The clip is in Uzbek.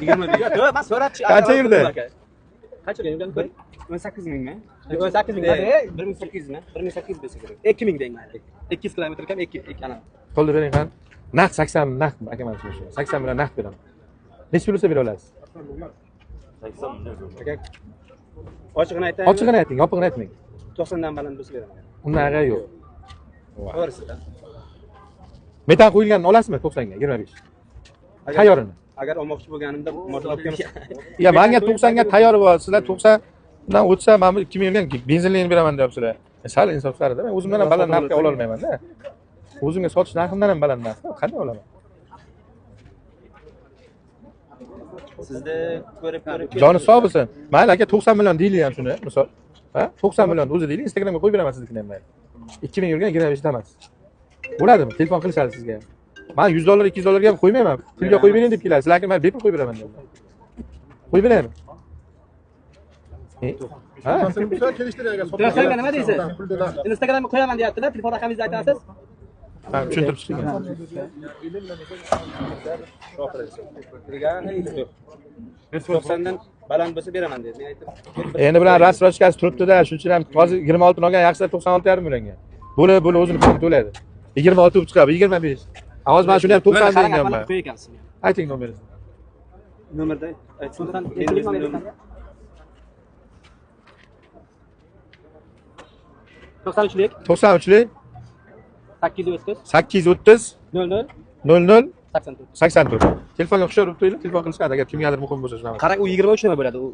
25. Yo'q, men so'rab Qancha yurdi? Qancha yurgan ko'ring? 18 mingmi? 18 ming. 1800 mi? 1800 bo'lsa kerak. 2000 deng mayli. 200 kilometr kam 2 2 ana. Qo'lda bering qani. Naqd 80 naqd aka mana shu. 80 bilan naqd beraman. Necha pul bo'lsa bera olasiz? Aka ochig'ini aytaymi? Ochig'ini ayting, yopig'ini aytmang. 90 dan baland bo'lsa beraman. Undan ag'a yo'q. To'g'risi. Metan qo'yilganini olasizmi 90 ga 25? Tayyorini. Agar olmoqchi bo'lganimda mashina olib kelmas. Ya menga 90 ga tayyor bor. Sizlar 90 dan o'tsa men bu 2000 yurgan benzinligini beraman deyapsizlar. Sal insofsizlarda. Men o'zimdan ham baland narxga ola olmayman-da. O'zimga sotish narximdan ham baland narxda qanday olaman? Sizni ko'rib ko'rib Joni sog' bo'lsin. Mayli aka 90 million deylik ham shuni, misol. Ha? 90 million o'zi deylik, Instagramga qo'yib beraman siznikini ham mayli. 2000 yurgan 25 damas. Bo'ladimi? Telefon qilishadi sizga. Men $100 $200 ga ham qo'ymayman. Pulga qo'yib bering deb kelasiz. Lekin men bepul qo'yib beraman deyapman. Qo'yib beraymi? Ha? Telefonga nima deysiz? Instagramga qo'yaman deyaptilar. Telefon raqamingizni aytasiz. Ha, tushuntirib chiqing. 90 dan baland bo'lsa beraman dedi. Men aytdim. Endi bilan rasrochkasi turibdi-da, shuning uchun ham hozir 26 ni olgan yaxshilar 96,5 million. Bo'lib o'zini pulini to'laydi. 26 bo'lib chiqadi, 25. Hozir men shuni ham 90 deganman. Qo'y ekansiz. Ayting nomeringizni. Nomerda aytsin. To'qson uchlik, 93lik 830 830 00 00 84. 84. Telefonga hushyor bo'lib turinglar, telefon qilishadi agar kimgadir muhim bo'lsa shunaqa. Qarang, u 23 nima bo'ladi u?